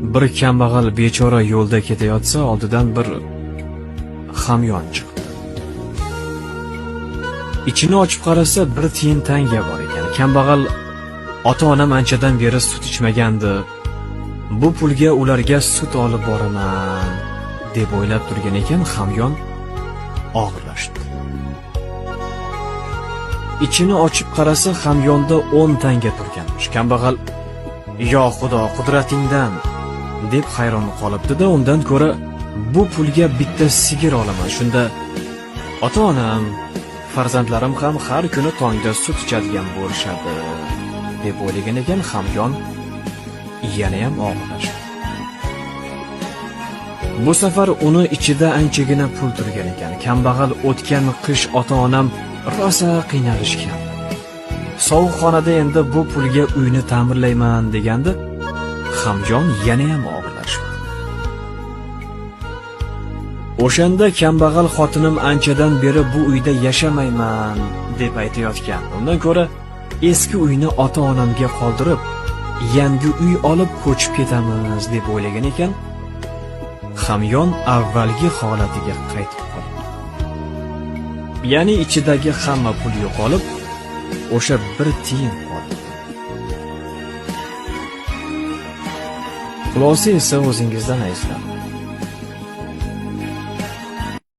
Bir kambag'al bechora yo'lda ketayotsa, oldidan bir hamyon chiqdi. Ichini ochib qarasa, bir tiyin tanga bor ekan. Kambag'al ota-onam anchadan beri sut ichmagandi. Bu pulga ularga sut olib boraman deb o'ylab turgan ekan, hamyon og'irlashdi. Ichini ochib qarasa, hamyonda 10 tanga turganmish. Kambag'al "Yo Xudo, qudratingdan" deb hayron qolibdi-da, undan ko'ra bu pulga bitta sigir olaman. Shunda ota-onam, farzandlarim ham har kuni tongda sut ichadigan bo'lishadi deb o'ylagan ekan, hamyon yana ham og'irlashdi. Bu safar uni ichida anchagina pul turgan ekan. Kambag'al o'tgan qish ota-onam rosa qiynalishgan. Sovuq xonada endi bu pulga uyni ta'mirlayman deganda, hamyon yana ham og'irlashdi. O'shanda kambag'al xotinim anchadan beri bu uyda yashamayman deb aytayotgan. Undan ko'ra eski uyni ota-onamga qoldirib, yangi uy olib ko'chib ketamiz deb o'ylagan ekan, hamyon avvalgi holatiga qaytib qoldi. Ya'ni ichidagi hamma pul yo'qolib, o'sha bir tiyin qoldi. Xulosa esa o'zingizdan, azizlar.